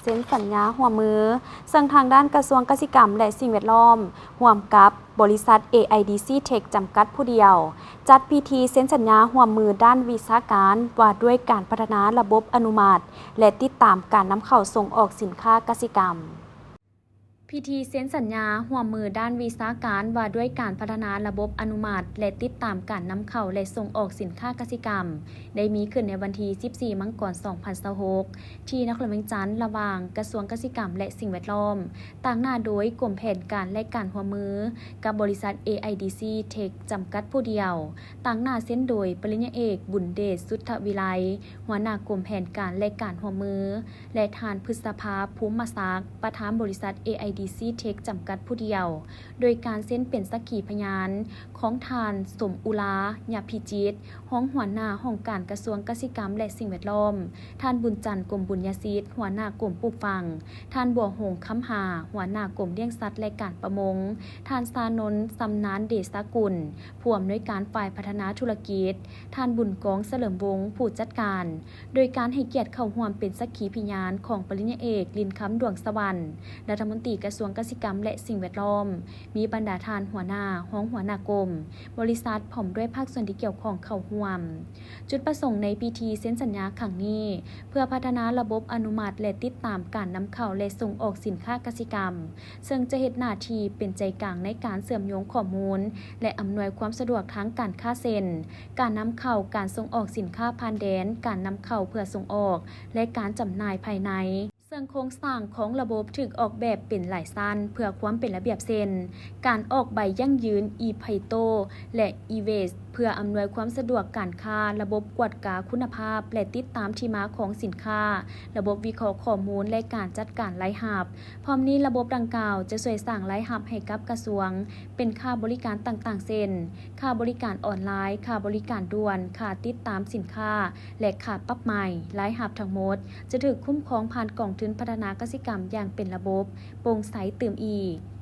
ເຊັນສັນຍາຮ່ວມມື ເຊິ່ງທາງດ້ານກະຊວງກະສິກຳ ແລະ ສິ່ງແວດລ້ອມ ຮ່ວມກັບບໍລິສັດ ເອໄອດີຊີເທັກ ຈຳກັດຜູ້ດຽວ ຈັດພິທີເຊັນສັນຍາຮ່ວມມືດ້ານວິຊາການວ່າດ້ວຍການພັດທະນາລະບົບອະນຸມັດ ແລະ ຕິດຕາມການນຳເຂົ້າສົ່ງອອກສິນຄ້າກະສິກຳ. ພິທີເຊັນສັນຍາຮ່ວມມືດ້ານວິຊາການວ່າດ້ວຍການພັດທະນາລະບົບອະນຸມັດ ແລະ ຕິດຕາມການນຳເຂົ້າ ແລະ ສົ່ງອອກສິນຄ້າກະສິກຳ ໄດ້ມີຂຶ້ນໃນວັນທີສິບສີ່ ມັງກອນ ສອງພັນຊາວຫົກ ທີ່ນະຄອນຫຼວງວຽງຈັນ ລະຫວ່າງກະຊວງກະສິກຳ ແລະ ສິ່ງແວດລ້ອມ, ຕາງໜ້າໂດຍກົມແຜນການ ແລະ ການຮ່ວມມື ກັບບໍລິສັດ ເອໄອດີຊີເທັກ ຈຳກັດຜູ້ດຽວ, ຕາງໜ້າເຊັນໂດຍປະລິນຍາເອກ ບຸນເດດ ສຸດທະວິໄລ ຫົວໜ້າກົມແຜນການ ແລະ ການຮ່ວມມື ແລະ ທ່ານ ພຶດສະພາ ພູມມະສັກ ປະທານບໍລິສັດ ເອໄອດີຊີເທັກ ຈຳກັດຜູ້ດຽວ, ໂດຍການເຊັນເປັນສັກຂີພະຍານຂອງທ່ານ ສົມອຸລາ ຍະພິຈິດ ຮອງຫົວໜ້າຫ້ອງການກະຊວງກະສິກຳ ແລະ ສິ່ງແວດລ້ອມ, ທ່ານ ບຸນຈັນ ກົມບຸນຍະສິດ ຫົວໜ້າກົມປູກຝັງ, ທ່ານ ບົວຫົງ ຄຳຫາ ຫົວໜ້າກົມລ້ຽງສັດ ແລະ ການປະມົງ, ທ່ານ ຊານົນ ຊຳນານເດຊະກຸນ ຜູ້ອຳນວຍການຝ່າຍພັດທະນາທຸລະກິດ, ທ່ານ ບຸນກອງ ສະເຫຼີມວົງ ຜູ້ຈັດການ, ໂດຍການໃຫ້ກຽດເຂົ້າຮ່ວມເປັນສັກຂີພິຍານຂອງປະລິນຍາເອກ ລິນຄຳ ດວງສະຫວັນ ລັດຖະມົນຕີກະຊວງກະສິກຳ ແລະ ສິ່ງແວດລ້ອມ, ມີບັນດາທ່ານຫົວໜ້າ, ຮອງຫົວໜ້າກົມ, ບໍລິສັດ ພ້ອມດ້ວຍພາກສ່ວນທີ່ກ່ຽວຂ້ອງເຂົ້າຮ່ວມ. ຈຸດປະສົງໃນພິທີເຊັນສັນຍາຄັ້ງນີ້ ເພື່ອພັດທະນາລະບົບອະນຸມັດ ແລະ ຕິດຕາມການນຳເຂົ້າ ແລະ ສົ່ງອອກສິນຄ້າກະສິກຳ, ເຊິ່ງຈະເຮັດໜ້າທີ່ເປັນໃຈກາງໃນການເຊື່ອມໂຍງຂໍ້ມູນ ແລະ ອຳນວຍຄວາມສະດວກທາງການຄ້າ ເຊັ່ນ ການນຳເຂົ້າ, ການສົ່ງອອກສິນຄ້າຜ່ານແດນ, ການນຳເຂົ້າເພື່ອສົ່ງອອກ ແລະ ການຈຳໜ່າຍພາຍໃນ. ເຊິ່ງໂຄງສ້າງຂອງລະບົບຖືກອອກແບບເປັນຫຼາຍຊັ້ນເພື່ອຄວາມເປັນລະບຽບ ເຊັ່ນ ການອອກໃບຢັ້ງຢືນ ອີໄພໂຕ ແລະ ອີເວສ ເພື່ອອຳນວຍຄວາມສະດວກການຄ້າ, ລະບົບກວດກາຄຸນນະພາບ ແລະ ຕິດຕາມທີ່ມາຂອງສິນຄ້າ, ລະບົບວິເຄາະຂໍ້ມູນ ແລະ ການຈັດການລາຍຮັບ. ພ້ອມນີ້ລະບົບດັ່ງກ່າວຈະຊ່ວຍສ້າງລາຍຮັບໃຫ້ກັບກະຊວງ ເປັນຄ່າບໍລິການຕ່າງໆ ເຊັ່ນ ຄ່າບໍລິການອອນລາຍ, ຄ່າບໍລິການດ່ວນ, ຄ່າຕິດຕາມສິນຄ້າ ແລະ ຄ່າປັບໃໝ. ລາຍຮັບທັງໝົດຈະຖືກຄຸ້ມຄອງຜ່ານກອງທຶນພັດທະນາກະສິກຳຢ່າງເປັນລະບົບ, ໂປ່ງໃສຕື່ມອີກ.